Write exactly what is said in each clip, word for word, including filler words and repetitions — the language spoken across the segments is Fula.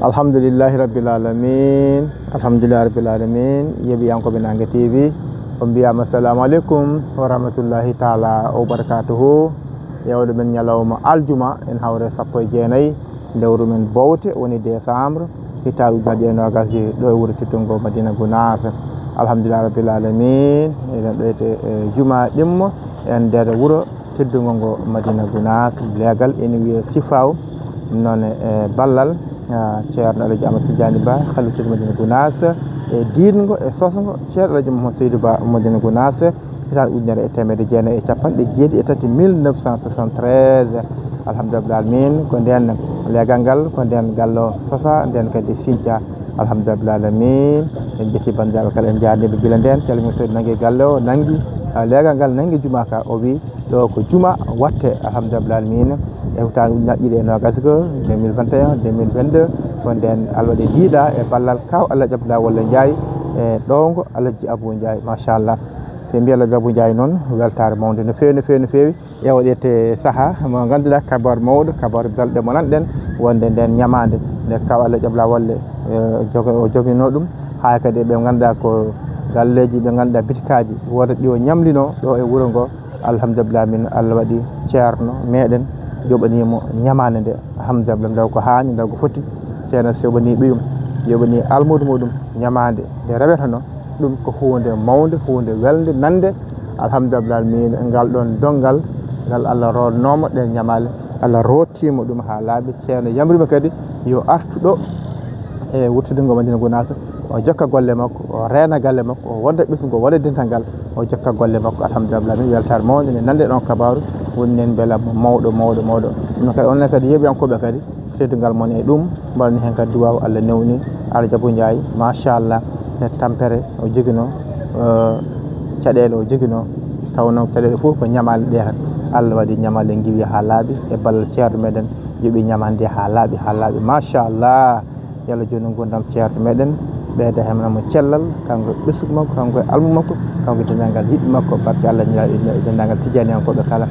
Alhamdulillahi rabbil alamin. Alhamdulillahi rabbil alamin. Yeeɓiyankooɓe Nange T V, on mbiyaama assalamu aleykum wa rahmatullahi taala wa barakatuhu. Yawde men ñalawma aljuma, en hawre sappo e jeenayi lewru men bowte, woni décembre, hitaande ujunnaji e noogas e joy, ɗo e wuro teddungo Madina Gunaas. Alhamdulillahi rabbil alamin. Eɗen ɗo e, e juma ɗimmo, en nder wuro teddungo ngo Madina Gunaas, leegal ene wiyee Sifaw, noon e ballal, ah, Ceerno Alhaji Amadou Tidiani Ba, Khalifa Madina Gunaas, e diidngo e sosngo Ceerno Alhaji Mouhamadou Seydou Ba Madina Gunaas, hitaande ujunere e teemedde jeenayi e capanɗe jeeɗiɗi e tati, mille neuf cent soixante-treize. Alhamdulillahi rabbil alamin, ko ndeen leegal ngal, ko ndeen ngal o sosaa, ndeen kadi sinca. Alhamdulillahi rabbil alamin, en njetti banndiraaɓe kala, en njaarniiɓe gila ndeen, calmini so nanngi galle o, nanngi, ah, leegal ngal, nanngi juma ka, o wi, ɗo ko juma watte, alhamdulillahi rabbil alamin. E hitaande ujunnaji ɗiɗi e noogas ko deux mille vingt et un, deux mille vingt-deux, ko ndeen Allah waɗi diida e ballal kaw Allah jaɓla walla Njaay, e ɗowngo Alhaji Abou Njaay, machallah. So en mbiyi Alhaji Abou Njaay noon, weltaare mawnde no feewi, no feewi, no feewi. E o ɗeete saha mo ngannduɗaa, kabaru mawɗo, kabaru belɗo mo nanɗen, wonde ndeen ñamaande nde kaw Allah jaɓla walla, e, jogo-, o joginoo ɗum, haa kadi ɓe ngannduɗaa ko galleeji, ɓe ngannduɗaa bitikaaji, wooda ɗi o ñamlinoo ɗo e wuro ngo. Alhamdulillah, min Allah waɗi ceerno meɗen yoɓaniimo ñamaande nde. Alhamdulillah, ndaw ko haani, ndaw ko foti. Ceerno so yoɓanii ɓiyum, yoɓanii almuudo muɗum ñamaande nde reweteno, ɗum ko huunde mawnde, huunde welde, nande. Alhamdulillah, min ngal ɗoon donngal, ngal Allah roonnooma ɗeen ñamaale, Allah roottiima ɗum haa laaɓi. Ceerno yamriima kadi yo artu ɗo e wuttude ngo Madina Gunaas, o jokka golle makko, o reena galle makko, o wonda ɓesngu, o waɗa dental ngal, o jokka golle makko. Alhamdulillah, min weltaare mawnde, min nande ɗoon kabaaru, woni heen mbela mawɗo, mawɗo, mawɗo. Ɗum kadi, onon kadi yeeɓiyankooɓe kadi, teddungal mon e ɗum, mbaɗon heen kadi duwaaw, Allah newni, Alhaji Abou Njaay, machallah, e tampere o joginoo, eh, caɗeele o joginoo, tawnoo caɗeele fof ko ñamaale ɗe tan. Allah waɗi ñamaale ngiwi haa laaɓi, e ballal ceerno meɗen, yoɓi ñamaande haa laaɓi, haa laaɓi, machallah. Yo Allah joɗɗin nguurndam ceerno meɗen, ɓeyda heen mo cellal, kanko e ɓesngu makko, kanko e almu makko, kanko e denndaangal yiɗɓe makko, barke Allah, nulaaɗo e denndaangal tijaaniyankooɓe kala.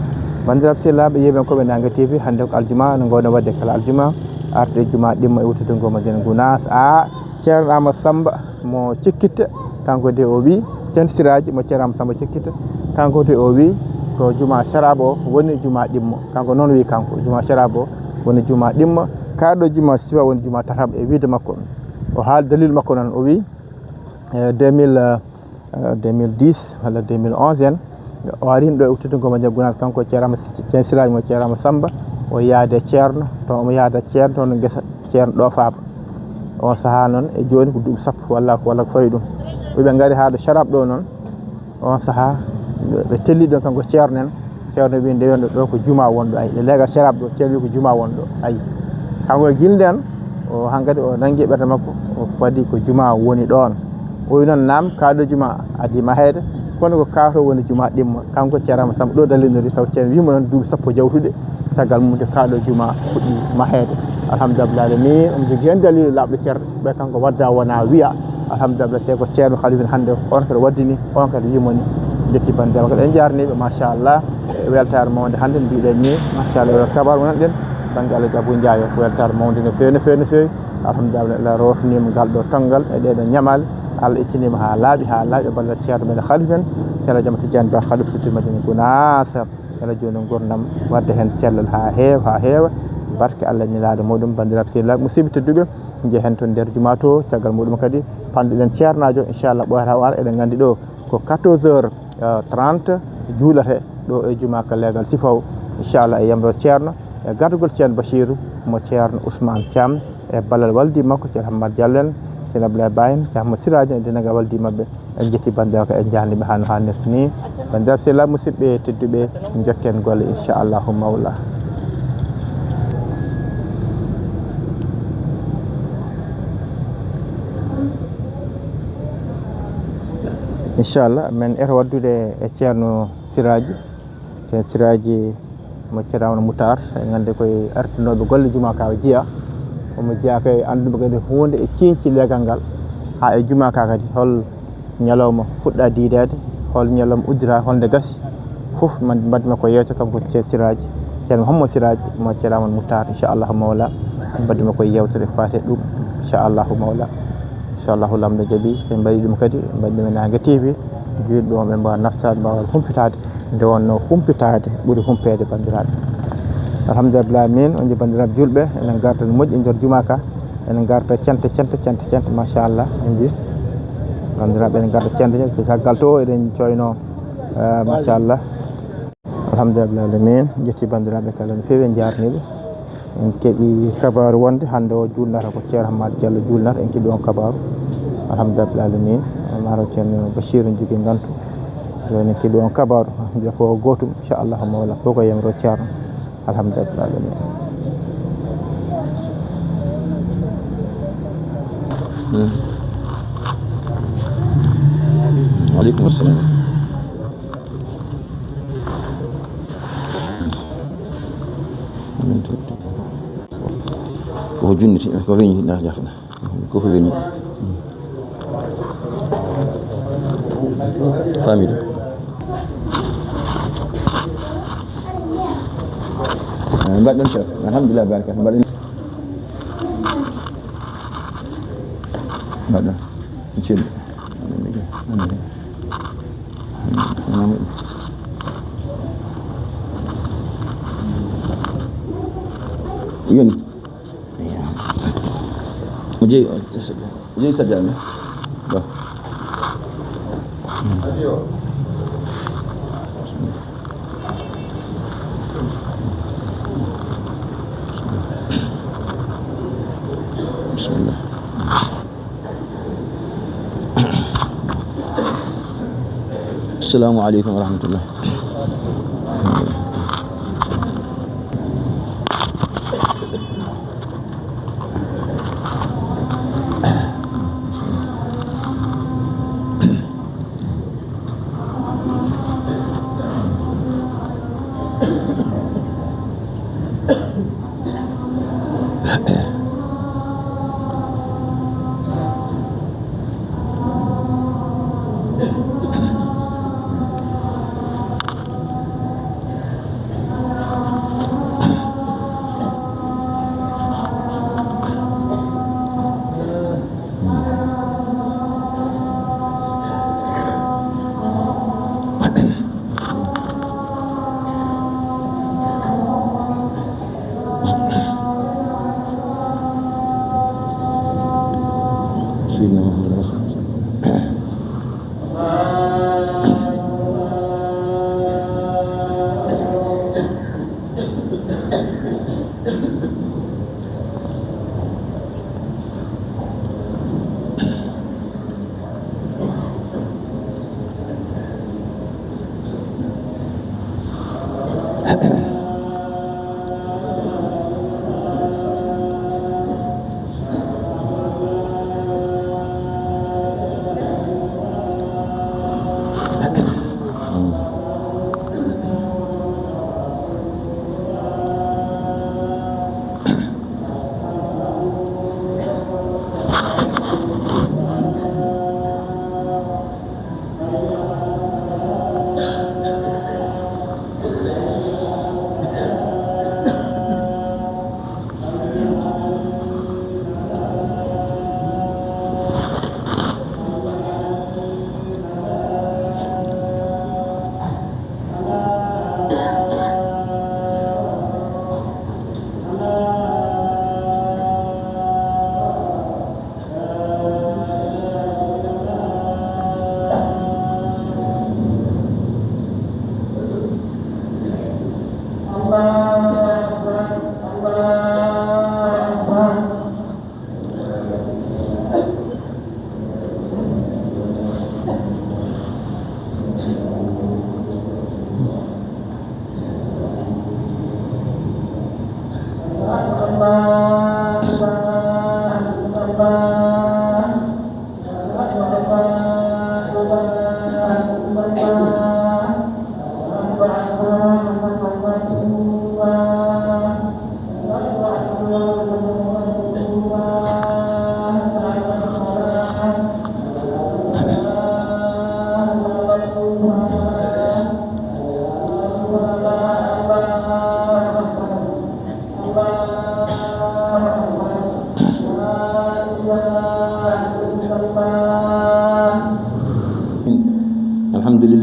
Banndiraaɓe sehilaaɓe, yeeɓiyankooɓe Nange T V, hannde ko aljuma, no ngoowno waɗde kala aljuma, arde e juma ɗimmo e wuttude ngo Madina Gunaas. A, Ceerno Amadou Samba mo Cikkitte, kanko de o wi, Ceerno Siraaji mo Ceerno Amadou Samba Cikkitte, kanko de o wi, ko juma Seraaba o woni juma ɗimmo. Kanko noon wi, kanko, juma Seraaba o woni juma ɗimmo. Kaa ɗo juma Sifa woni juma tataɓo e wiide makko. O haali dalil makko noon, o wi, eh, deux mille, eh, deux mille dix walla deux mille onze en, o ari ɗo e wuttude ngo Madina Gunaas, kanko Ceerno Amadou, Ceerno Siraaji mo Ceerno Amadou Samba, o yaade ceerno, to omo yaada ceerno, toon ngesa ceerno ɗo faaba. On sahaa noon e jooni ko duuɓi sappo walla, walla ko fawi ɗum. Ɓe ngari haa ɗo Seraaba ɗo noon, on sahaa ɓe telli ɗon kanko ceerno en. Ceerno wi nde wonde ɗo ko juma wonɗo, ayi, e leegal Seraaba ɗo, ceerno wi ko juma wonɗo, ayi. Kanko e gilnde en, o hankadi o nanngi ɓernde makko, o faadi ko juma woni ɗoon. O wi noon, naam, kaa ɗo juma adii maheede, kono ko kaa to woni juma ɗimmo. Kanko Ceerno Amadou Samba ɗo dallinori, sabu ceerno wiima noon duuɓi sappo jawtuɗe, caggal mum de kaa ɗo juma fuɗɗi maheede. Alhamdulillah alamin, omo jogii heen dalil laaɓɗo ceerno, ɓe kanko wadda wona wiya. Alhamdulillah, te ko ceerno Khalifa hannde on kadi waddini, on kadi wiima ni, njetti banndiraaɓe kadi, en njaarniiɓe, machallah, e weltaare mawnde hannde mbiɗen ni, machallah, o kabaru wonan ɗen, bannge Alhaji Abou Njaay o, ko weltaare mawnde no feewi, no feewi, no feewi. Alhamdulillah, Allah rootaniima ngal ɗo tonngal e ɗee ɗoo ñamaale. Allah ittaniima haa laaɓi, haa laaɓi e ballal ceerno men Khalifa en, Ceerno Amadou Tidiane Ba, Khalifa Siraaji Madina Gunaas. Yo Allah joɗɗin nguurndam, wadda heen cellal haa heewa, haa heewa. Barke Allah e nulaaɗo muɗum, banndiraaɓe sehilaaɓe, musidɓe tedduɓe, njehen toon nder juma to, caggal muɗum kadi, panɗuɗen ceernaajo, inchallah, ɓooyata o ara, eɗen nganndi ɗo ko quatorze heures trente juulata ɗo e juma ka leegal Sifaw, inchallah, e yamro ceerno, e gardagol ceerno Bachiru mo ceerno Ousmane Thiam, e ballal waldi makko, Ceerno Hammat Diallo en, Ceerno Abdoulaye Ba en, Ceerno Hammat Siraaji en, e denndaangal waldi maɓɓe. En njetti banndiraaɓe, en njaarniiɓe haa no haanirta ni. Banndiraaɓe sehilaaɓe, musidɓe tedduɓe, njokken golle, inchallahu mawla. Inchallah, men eto waddude e ceerno Siraaji. Ceerno Siraaji mo Ceerno Amadou Moutar, en nganndi koye artinooɓe golle juma ka o jeyaa. Omo jeyaa kay annduɓe kadi huunde e ciiñci leegal ngal, haa e juma ka kadi, hol ñalawma fuɗɗa diideede, hol ñalawma uddita, hol nde gasi. Fof man mbaɗmi ko yeewte kanko Ceerno Siraaji, Ceerno Mouhamadou Siraaji mo Ceerno Amadou Moutar, inchallahu mawla, mbaɗmi ko yeewtere faate ɗum. Inchallahu mawla. Inchallahu lamɗo jaɓi, ɓe mbaɗi ɗum kadi, ɓe mbaɗi ɗum e Naange T V. Julɓe on ɓe mbawa naftaade, mbawa humpitaade. Nde wonno humpitaade ɓuri humpeede, banndiraaɓe. Alhamdulillahi rabbil alamin, on nji banndiraaɓe julɓe, enen garta no moƴƴi nder juma ka. Enen garta cente, cente, cente, cente, machallah, on nji. Banndiraaɓe, enen garta cente, cente, caggal to eɗen coyno, eh, machallah. Alhamdulillahi rabbil alamin, jetti banndiraaɓe kala no feewi, en njaarniiɓe. En keɓi kabaaru wonde hannde o juulnata ko Ceerno Hammat Diallo juulnata, en keɓi on kabaaru. Alhamdulillahi rabbil alamin, maro Ceerno Bachir en jogii ngantu. Jooni en keɓi on kabaaru, mbiya ko gootum, inchallahu mawla, fof ko yamiro Ceerno. Alhamdulillahi rabbil alamin. Hmm. Wa aleykum salam. Ko junniti, ko weñi, na jafna. Ko ko weñi. Famille. Ah, mbaɗɗon chef. Alhamdulillah, barka. Mbaɗɗon. Mbaɗɗon. Celli. Yoni. O jeyi, o jeyi sabi Allah. Bon. Bismillah. Assalamu aleykum wa rahmatullah. سيدنا محمد رسول الله.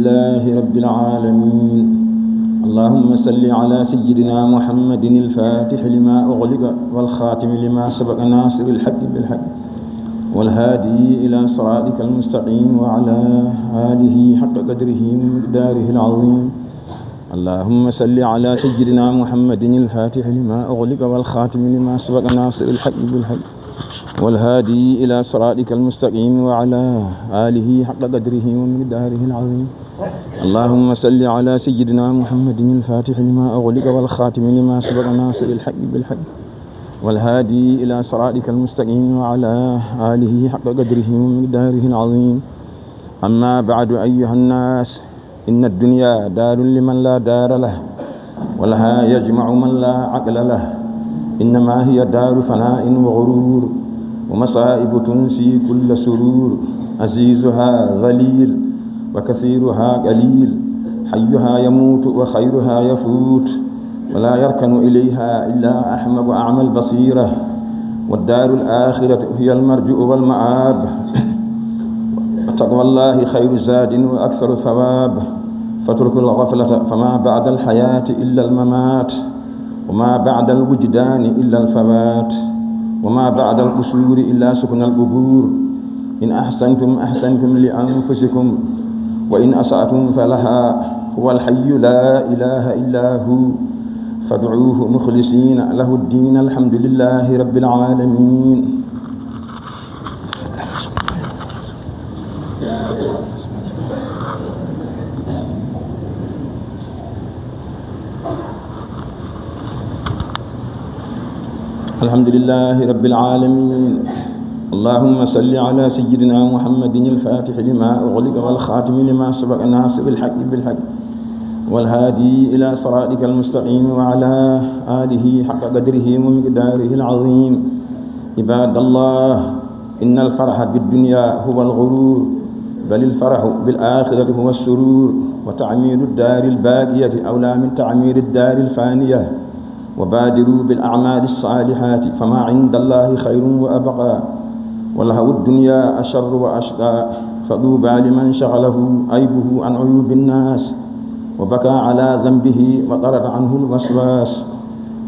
لله رب العالمين. اللهم صل على سيدنا محمد الفاتح لما أغلق والخاتم لما سبق ناصر الحق بالحق والهادي إلى صراطك المستقيم وعلى آله حق قدره ومقداره العظيم. اللهم صل على سيدنا محمد الفاتح لما أغلق والخاتم لما سبق ناصر الحق بالحق والهادي إلى صراطك المستقيم وعلى آله حق قدره ومقداره العظيم. اللهم صل على سيدنا محمد الفاتح لما أغلق والخاتم لما سبق ناصر الحق بالحق والهادي إلى صراطك المستقيم وعلى آله حق قدره ومقداره العظيم. أما بعد، أيها الناس، إن الدنيا دار لمن لا دار له، ولها يجمع من لا عقل له. إنما هي دار فناء وغرور، ومصائب تنسي كل سرور. عزيزها ذليل، وكثيرها قليل. حيها يموت وخيرها يفوت، ولا يركن إليها إلا أحمق أعمى البصيرة. والدار الآخرة هي المرجع والمآب. وتقوى الله خير زاد وأكثر ثواب. فاترك الغفلة، فما بعد الحياة إلا الممات، وما بعد الوجدان إلا الفوات، وما بعد القصور إلا سكن القبور. إن أحسنتم أحسنتم لأنفسكم، وإن أسأتم فلها. هو الحي لا إله إلا هو، فادعوه مخلصين له الدين. الحمد لله رب العالمين. الحمد لله رب العالمين. اللهم صل على سيدنا محمد الفاتح لما أغلق والخاتم لما سبق ناصر الحق بالحق والهادي إلى صراطك المستقيم وعلى آله حق قدره ومقداره العظيم. عباد الله، إن الفرح بالدنيا هو الغرور، بل الفرح بالآخرة هو السرور، وتعمير الدار الباقية أولى من تعمير الدار الفانية. وبادروا بالأعمال الصالحات فما عند الله خير وأبقى، ولهو الدنيا أشر وأشقى، فطوبى لمن شغله عيبه عن عيوب الناس، وبكى على ذنبه وطرد عنه الوسواس.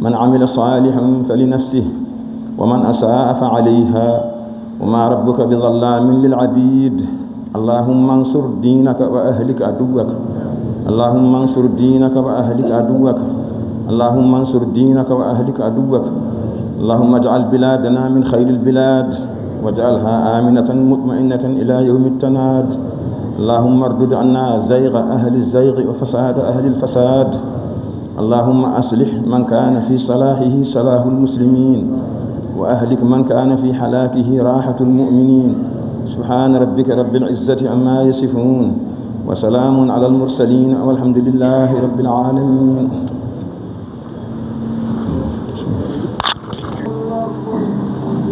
من عمل صالحا فلنفسه، ومن أساء فعليها، وما ربك بظلام للعبيد. اللهم انصر دينك وأهلك عدوك. اللهم انصر دينك وأهلك عدوك. اللهم انصر دينك وأهلك عدوك. اللهم اجعل بلادنا من خير البلاد، واجعلها آمنة مطمئنة إلى يوم التناد. اللهم اردد عنا زيغ أهل الزيغ وفساد أهل الفساد. اللهم أصلح من كان في صلاحه صلاح المسلمين، وأهلك من كان في هلاكه راحة المؤمنين. سبحان ربك رب العزة عما يصفون، وسلام على المرسلين، والحمد لله رب العالمين.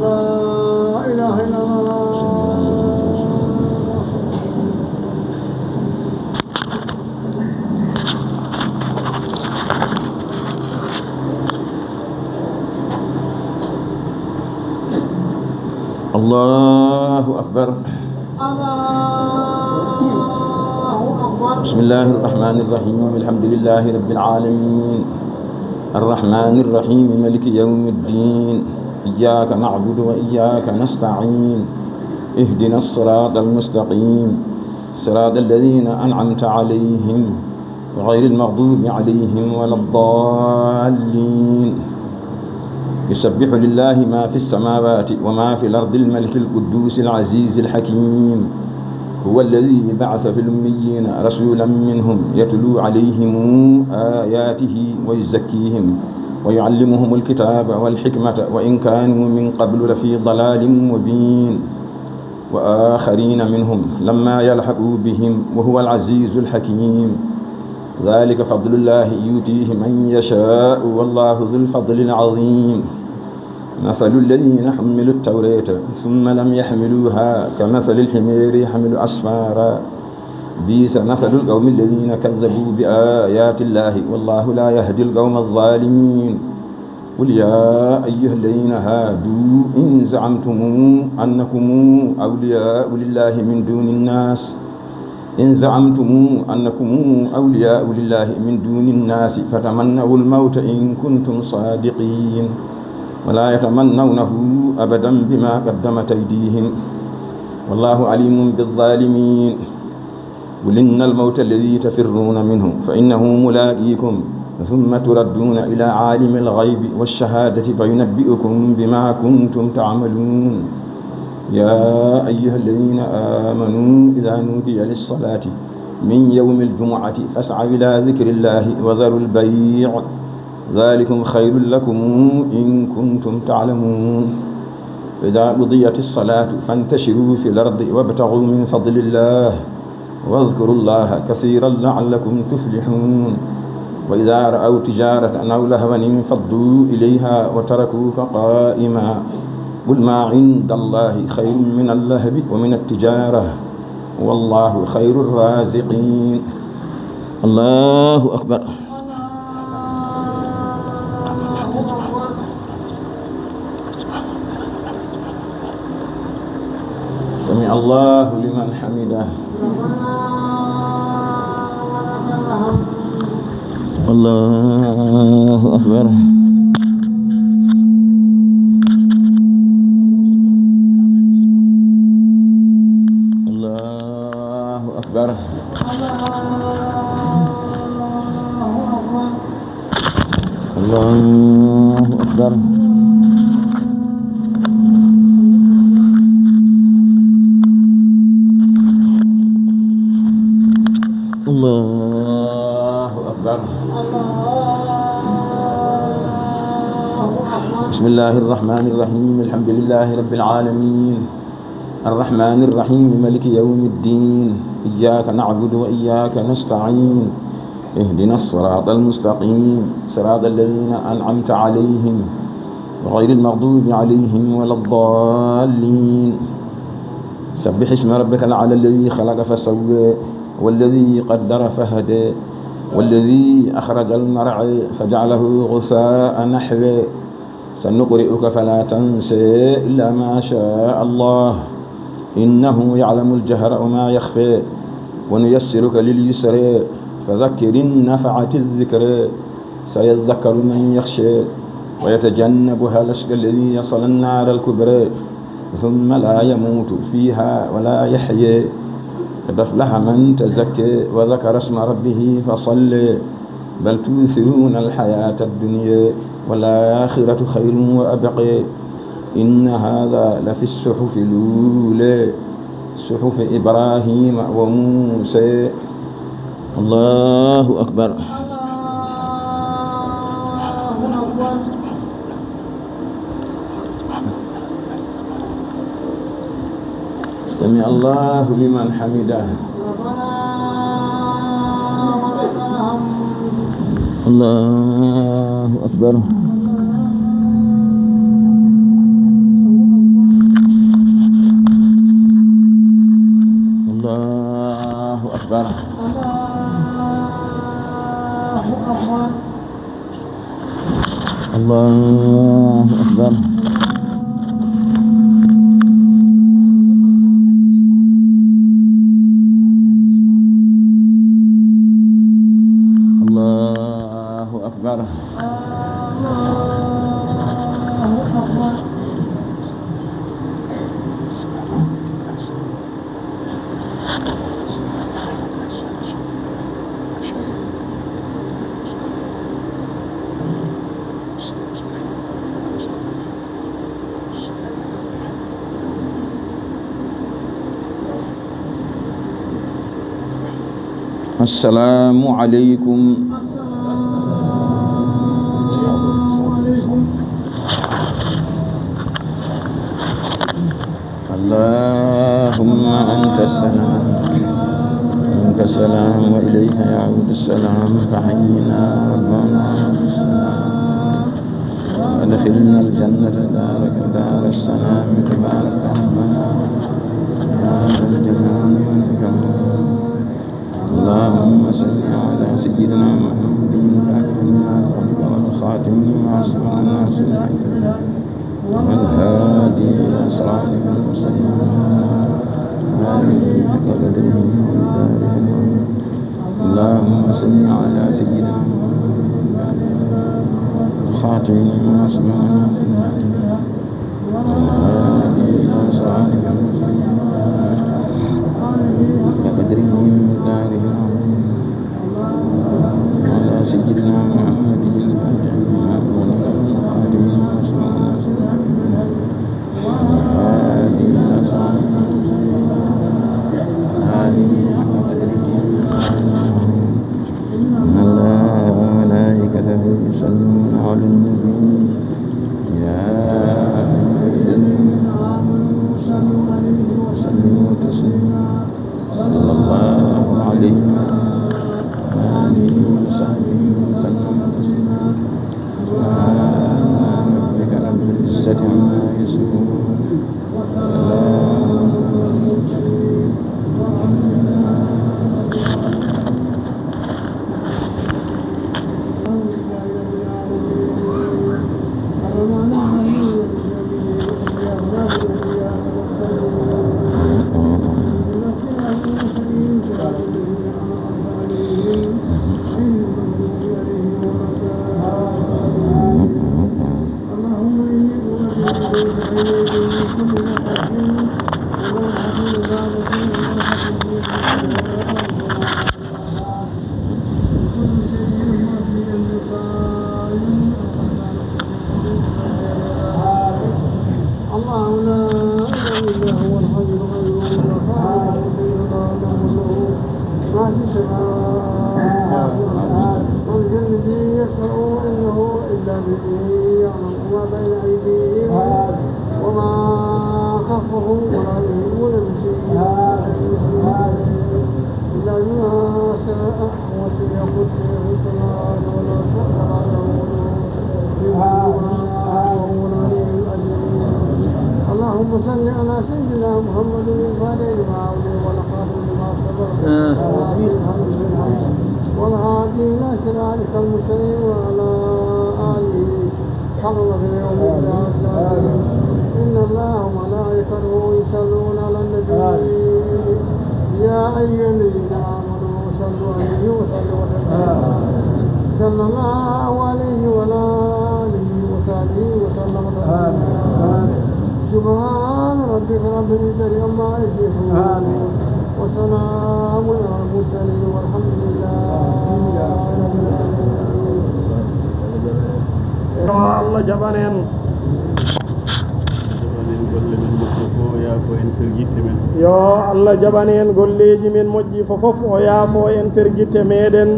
لا إله إلا الله. الله أكبر. الله أكبر. بسم الله الرحمن الرحيم. الحمد لله رب العالمين. الرحمن الرحيم. ملك يوم الدين. إياك نعبد وإياك نستعين. اهدنا الصراط المستقيم. صراط الذين أنعمت عليهم غير المغضوب عليهم ولا الضالين. يسبح لله ما في السماوات وما في الأرض الملك القدوس العزيز الحكيم. هو الذي بعث في الأميين رسولا منهم يتلو عليهم آياته ويزكيهم ويعلمهم الكتاب والحكمة وإن كانوا من قبل لفي ضلال مبين. وآخرين منهم لما يلحقوا بهم وهو العزيز الحكيم. ذلك فضل الله يؤتيه من يشاء والله ذو الفضل العظيم. مثل الذين حملوا التوراة ثم لم يحملوها كمثل الحمار يحمل أسفارا. بئس مثل القوم الذين كذبوا بآيات الله والله لا يهدي القوم الظالمين. قل يا أيها الذين هادوا إن زعمتم أنكم أولياء لله من دون الناس إن زعمتم أنكم أولياء لله من دون الناس فتمنوا الموت إن كنتم صادقين ولا يتمنونه أبدا بما قدمت أيديهم والله عليم بالظالمين. قل إن الموت الذي تفرون منه فإنه ملاقيكم ثم تردون إلى عالم الغيب والشهادة فينبئكم بما كنتم تعملون. يا أيها الذين آمنوا إذا نودي للصلاة من يوم الجمعة فاسعوا إلى ذكر الله وذروا البيع ذلكم خير لكم إن كنتم تعلمون. فإذا قضيت الصلاة فانتشروا في الأرض وابتغوا من فضل الله واذكروا الله كثيرا لعلكم تفلحون. وإذا رأوا تجارة أو لهوا انفضوا إليها وتركوك قائما. قل ما عند الله خير من اللهو ومن التجارة والله خير الرازقين. الله أكبر. سمع الله لمن حمده. الله أكبر. الله أكبر. الله أكبر. الله أكبر. بسم الله الرحمن الرحيم. الحمد لله رب العالمين. الرحمن الرحيم. ملك يوم الدين. إياك نعبد وإياك نستعين. اهدنا الصراط المستقيم. صراط الذين أنعمت عليهم غير المغضوب عليهم ولا الضالين. سبح اسم ربك الأعلى الذي خلق فسوى والذي قدر فهدى والذي أخرج المرعى فجعله غثاء نحوه. سنقرئك فلا تنسى إلا ما شاء الله إنه يعلم الجهر وما يخفى ونيسرك لليسرى فذكر إن نفعت الذكرى سيذكر من يخشى ويتجنبها الأشقى الذي يصلى النار الكبرى ثم لا يموت فيها ولا يحيى قد أفلح من تزكى وذكر اسم ربه فصلى بل تؤثرون الحياة الدنيا والآخرة خير وأبقى إن هذا لفي الصحف الأولى صحف إبراهيم وموسى. الله أكبر. سمع الله لمن حمده. الله أكبر. الله أكبر. الله أكبر. الله أكبر. السلام عليكم. اللهم أنت السلام، منك السلام وإليك يعود السلام، فحينا ربنا بالسلام، وأدخلنا الجنة دارك دار السلام، تبارك ربنا يا ذا الجلال والإكرام. اللهم صل على سيدنا محمد الفاتح لما أغلق والخاتم لما سبق ناصر الحق والهادي إلى صراطك المستقيم. اللهم صل على سيدنا محمد خاتم لما سبق والهادي إلى صراطك المستقيم وعلى قدره ومقداره العظيم. وعلى سيدنا محمد الفاتح لما أغلق والخاتم لما سبق ناصر الحق بالحق والهادي إلى صراطك المستقيم وعلى آله حق قدره ومقداره العظيم. إن الله وملائكته يصلون على النبي، يا أيها الذين آمنوا صلوا عليه وسلموا تسليما. صلى الله عليه وعلى آله وصحبه وسلم تسليما. سبحان ربك رب العزة عما يصفون. وسلام على المرسلين. والحمد لله رب العالمين. الرحمن الرحيم. اللهم إني أعوذ بك من كل نفس ومن حسن عبادة ومن حسن وكل شيء يهمل في النساء. الله لا إله إلا هو الحي القيوم، لا تأخذه سنة ولا نوم، له ما في السماوات وما في الأرض. من ذا الذي يشفع عنده إلا بإذنه، يعلم ما بين أيديهم وما خلفهم، ولا يحيطون بشيء من علمه إلا بما شاء. وسع كرسيه السماوات والأرض ولا يؤوده حفظهما وهو العلي العظيم. اللهم صل على سيدنا محمد الفاتح لما أغلق والخاتم لما سبق ناصر الحق بالحق والهادي إلى صراطك المستقيم وعلى آله حق قدره ومقداره العظيم. إن الله وملائكته يصلون على النبي. يا أيها الذين آمنوا صلوا عليه وسلموا تسليما. صلى الله عليه وعلى آله وصحبه وسلم تسليما. سبحان ربك رب العزة عما يصفون. وسلام على المرسلين والحمد لله رب العالمين. Yo Allah jaɓan en. Jaɓan en golle men moƴƴe fof, o yaafo en tergitte men. Yo Allah jaɓan en golleeji men moƴƴi fof, o yaafo en tergitte meɗen.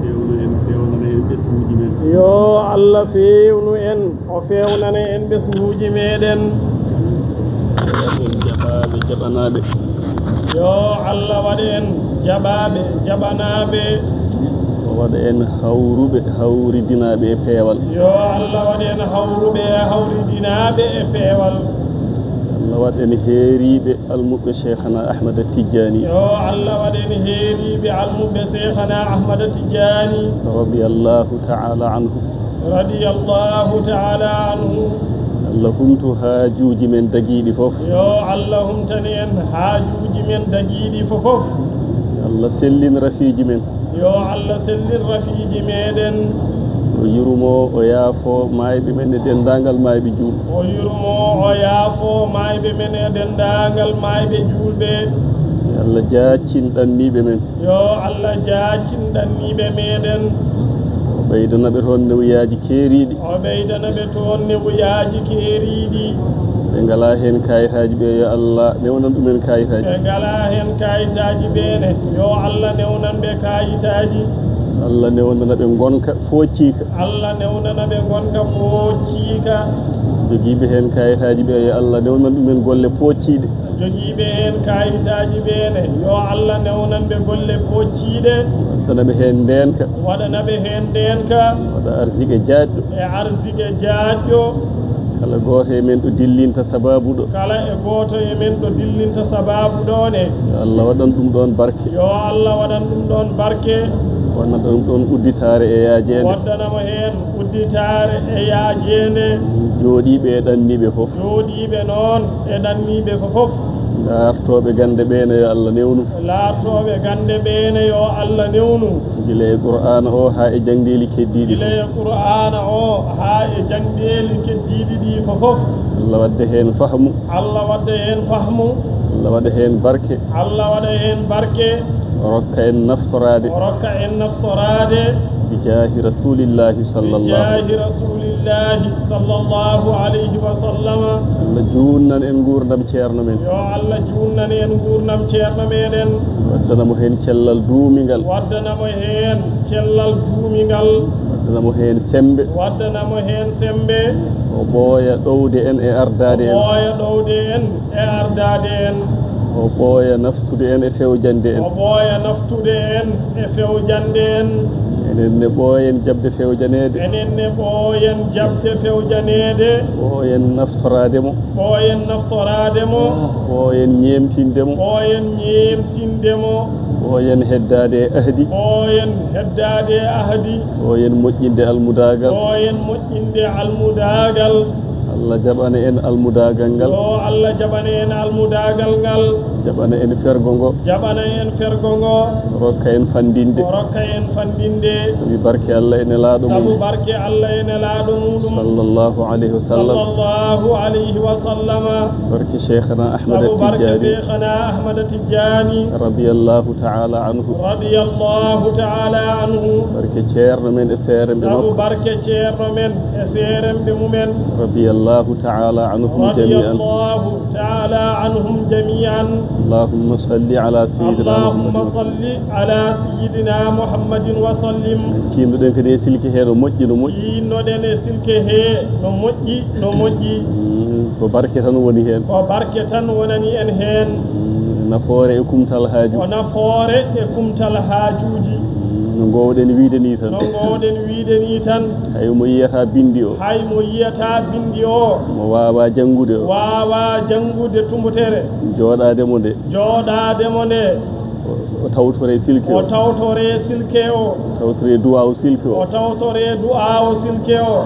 Fewnu en, fewnana en ɓesnguuji men. Yo Allah fewnu en, o fewnana en ɓesnguuji meɗen. Jaɓaaɓe, jaɓanaaɓe. Yo Allah waɗ en jaɓaaɓe, jaɓanaaɓe. O waɗa en hawruɓe, hawridinaaɓe e peewal. Yo Allah waɗ en hawruɓe, hawridinaaɓe e peewal. Allah waɗ en heeriiɓe almuɓɓe Cheikhana Ahmada Tijjaani. Yo Allah waɗ en heeriiɓe almuɓɓe Cheikhana Ahmada Tijjaani. Radiyallahu ta'ala anhu. Radiyallahu ta'ala anhu. Allah humtu haajuuji men dagiiɗi fof. Yo Allah humtan en haajuuji men dagiiɗi fof. Allah sellin rafiiji men. Yo Allah sellin rafiiji meɗen. O yurmo, o yaafo maayɓe men e denndaangal maayɓe juulɓe. O yurmo, o yaafo maayɓe men e denndaangal maayɓe juulɓe. Yo Allah jaaccin ɗanniiɓe men. Yo Allah jaaccin ɗanniiɓe meɗen. O ɓeydana ɓe toon newuyaaji keeriiɗi. O ɓeydana ɓe toon newuyaaji keeriiɗi. Ɓe ngalaa heen kaayitaaji ɓe, yo Allah newnan ɗumen kaayitaaji. Ɓe ngalaa heen kaayitaaji ɓe ne, yo Allah newnan ɓe kaayitaaji. Allah newnana ɓe ngonka foocciika. Allah newnana ɓe ngonka foocciika. Jogiiɓe heen kaayitaaji ɓe, yo Allah newnan ɗumen golle poocciiɗe. Jogiiɓe heen kaayitaaji ɓe ne, yo Allah newnan ɓe golle poocciiɗe. Waɗana ɓe heen ndeenka. Waɗana ɓe heen ndeenka. Waɗa arsike jaajɗo. E arsike jaajɗo. Kala gooto e men ɗo dillinta sabaabu ɗo. Kala e gooto e men ɗo dillinta sabaabu ɗo ne. Yo Allah waɗan ɗum ɗoon barke. Yo Allah waɗan ɗum ɗoon barke. Waɗana ɗum ɗoon udditaare e yaajeende. Waɗana mo heen udditaare e yaajeende. Jooɗiiɓe e ɗanniiɓe fof. Jooɗiiɓe noon e ɗanniiɓe fof. Laartooɓe gannde ɓee ne yo Allah newnu. Laartooɓe gannde ɓee ne yo Allah newnu. Gila e Qur'aana o haa e jaŋdeeli keddiiɗi. Gila e Qur'aana o haa e jaŋdeeli keddiiɗi ɗi fof. Allah waɗde heen fahmu. Allah waɗde heen fahmu. Allah waɗa heen barke. Allah waɗa heen barke. Rokka en naftoraade. Rokka en naftoraade. Bi jaahi Rasuulillaahi sallallaahu alayhi wa sallam. Bi jaahi Rasuulillaahi sallallaahu alayhi wa sallam. Allah juutnan en nguurndam ceerno men. Yo Allah juutnan en nguurndam ceerno meɗen. Waɗana mo heen cellal duumingal. Waɗana mo heen cellal duumingal. Waɗana mo heen semmbe. Waɗana mo heen semmbe. O ɓooya ɗowde en e ardaade en. O ɓooya ɗowde en e ardaade en. O ɓooya naftude en e fewjande en. O ɓooya naftude en e fewjande en. Enen ne ɓooyen jaɓde fewjaneede. Enen ne ɓooyen jaɓde fewjaneede. Ɓooyen naftoraade mo. Ɓooyen naftoraade mo. Ɓooyen ñeemtinde mo. Ɓooyen ñeemtinde mo. Ɓooyen heddaade e ahdi. Ɓooyen heddaade e ahdi. Ɓooyen moƴƴinde almudaagal. Ɓooyen moƴƴinde almudaagal. Allah jaɓana en almudaagal ngal. Yo Allah jaɓana en almudaagal ngal. Jaɓana en fergo ngo. Jaɓana en fergo ngo. Rokka en fanndinde. O rokka en fanndinde. Sabi barke Allah e Nelaaɗo mum. Sabu barke Allah e Nelaaɗo muɗum. Sallallaahu alayhi wa sallam. Sallallaahu alayhi wa sallam. Barke Cheikhana Ahmada Tijjaani. Sabu barke Cheikhana Ahmada Tijjaani. Radiyallaahu ta'ala anhu. Radiyallaahu ta'ala anhu. Barke ceerno men e seeremɓe makko. Sabu barke ceerno men e seeremɓe mumen. Radiyallaahu ta'ala anhum jami'an. Radiyallaahu ta'ala anhum jami'an. Allahumma salli ala sayyidina Muhammadin wa sallim. Allahumma salli ala sayyidina Muhammadin wa sallim. Tiinnoɗen kadi e silke he no moƴƴi, no moƴƴi. Tiinnoɗen e silke he no moƴƴi, no moƴƴi. Mm, ko barke tan woni heen. Ko barke tan wonani en heen. Mm, nafoore e kumtal haaju. Ko nafoore e kumtal haajuuji. Mm, no ngoowɗen wiyde nii tan. No ngoowɗen wiyde nii tan. Hay mo yiyata binndi o. Hay mo yiyata binndi o. Mo waawaa janngude o. Waawaa janngude tumbere. Jooɗaade mo nde. Jooɗaade mo nde. O, o tawtore silke o. O tawtore silke o. Tawtore duwaawu silke o. O tawtore duwaawu silke o.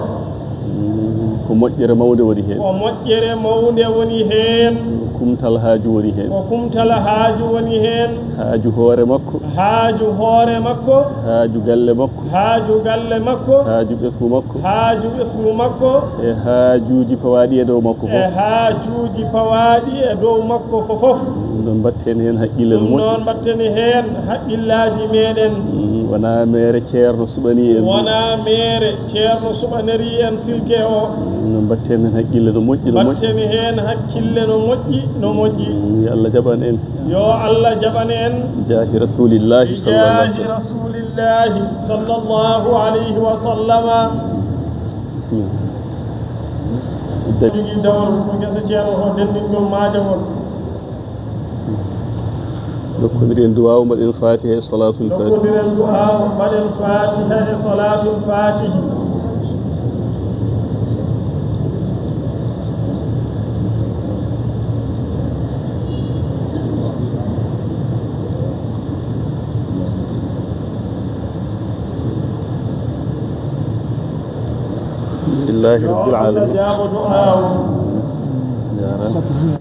Mm, ko moƴƴere mawnde woni heen. Ko moƴƴere mawnde woni heen. Ko kumtal haaju woni heen. Ko kumtal haaju woni heen. Haaju hoore makko. Haaju hoore makko. Haaju galle makko. Haaju galle makko. Haaju ɓesngu makko. Haaju ɓesngu makko. E haajuuji pawaaɗi e dow makko fof. E haajuuji pawaaɗi e dow makko fof fof. Ɗum noon mbatten heen haqqille no moƴƴi. Ɗum noon mbatten heen haqqillaaji meɗen. Mm, wonaa meere ceerno suɓanii en. Wonaa meere ceerno suɓaniri en silke o. Mm, no mbatten heen haqqille no moƴƴi, no moƴƴi. Mbatten heen haqqille no moƴƴi, no moƴƴi. Mm, yo Allah jaɓan en. Yo Allah jaɓan en. Jaahi Rasuulillaahi sallallaahu alayhi wa sallam. Jaahi Rasuulillaahi sallallaahu alayhi wa sallam. Bismillah. Jogii dawol ko ngesa ceerno o, denndingol maajagol. Ndokkondiren duwaawu, mbaɗen Faatiha e Salaatul Faatiha. Ndokkondiren duwaawu, mbaɗen Faatiha e Salaatul Faatihi. Alhamdulillahi rabbil alamin. Yo Allah jaabo du'aawu. Jaaraama.